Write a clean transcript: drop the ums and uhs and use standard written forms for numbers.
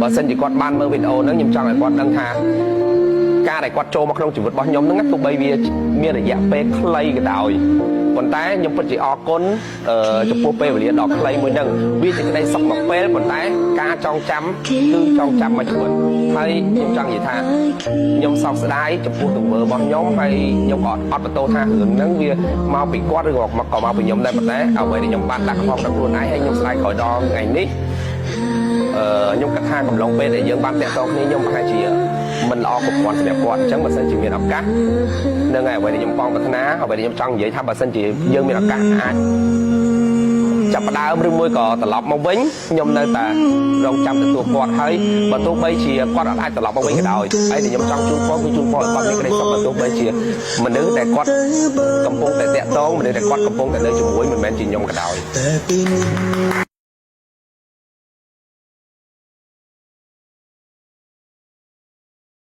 បើសិនជាគាត់បានមើលវីដេអូហ្នឹងខ្ញុំចង់ឲ្យគាត់ដឹងថាការដែលគាត់ចូលមកក្នុងជីវិតរបស់ខ្ញុំហ្នឹងទោះបីវាមានរយៈពេលខ្លីក៏ដោយប៉ុន្តែខ្ញុំពិតជាអរគុណអឺចំពោះពេលវេលាដ៏ខ្លីមួយហ្នឹងវាជាក្តីសុខមួយពេលប៉ុន្តែការចងចាំគឺចងចាំមួយជីវិតហើយខ្ញុំចង់និយាយថាខ្ញុំសោកស្ដាយចំពោះទង្វើរបស់ខ្ញុំហើយខ្ញុំក៏អត់បន្ទោសថារឿងហ្នឹងវាមកពីគាត់ឬក៏មកក៏មកពីខ្ញុំដែរប៉ុន្តែអ្វីដែលខ្ញុំបានដាក់កំហុសដល់ខ្លួនឯងហើយខ្ញុំស្ដាយក្រោយដល់ថ្ងៃនេះ អឺខ្ញុំគិតថាកំឡុងពេលដែលយើងបានតាក់ទងគ្នាខ្ញុំប្រហែលជាមិនល្អគ្រប់គ្រាន់សម្រាប់គាត់អញ្ចឹងបើសិនជាមានឱកាសនឹងហើយអ្វីដែលខ្ញុំប៉ងប្រាថ្នាអ្វីដែលខ្ញុំចង់និយាយថាបើសិនជាយើងមានឱកាសអាចចាប់ផ្ដើមឬមួយក៏ត្រឡប់មកវិញខ្ញុំនៅតែរងចាំទទួលគាត់ហើយបើទោះបីជាគាត់អត់អាចត្រឡប់មកវិញក៏ដោយហើយដែលខ្ញុំចង់ជូនពរគឺជូនពរឲ្យគាត់មានក្តីសុខបើទោះបីជាមនុស្សដែលគាត់កំពុងតែតាក់ទងមនុស្សដែលគាត់កំពុងតែនៅជាមួយមិនមែនជាខ្ញុំក៏ដោយ តែពេលនេះ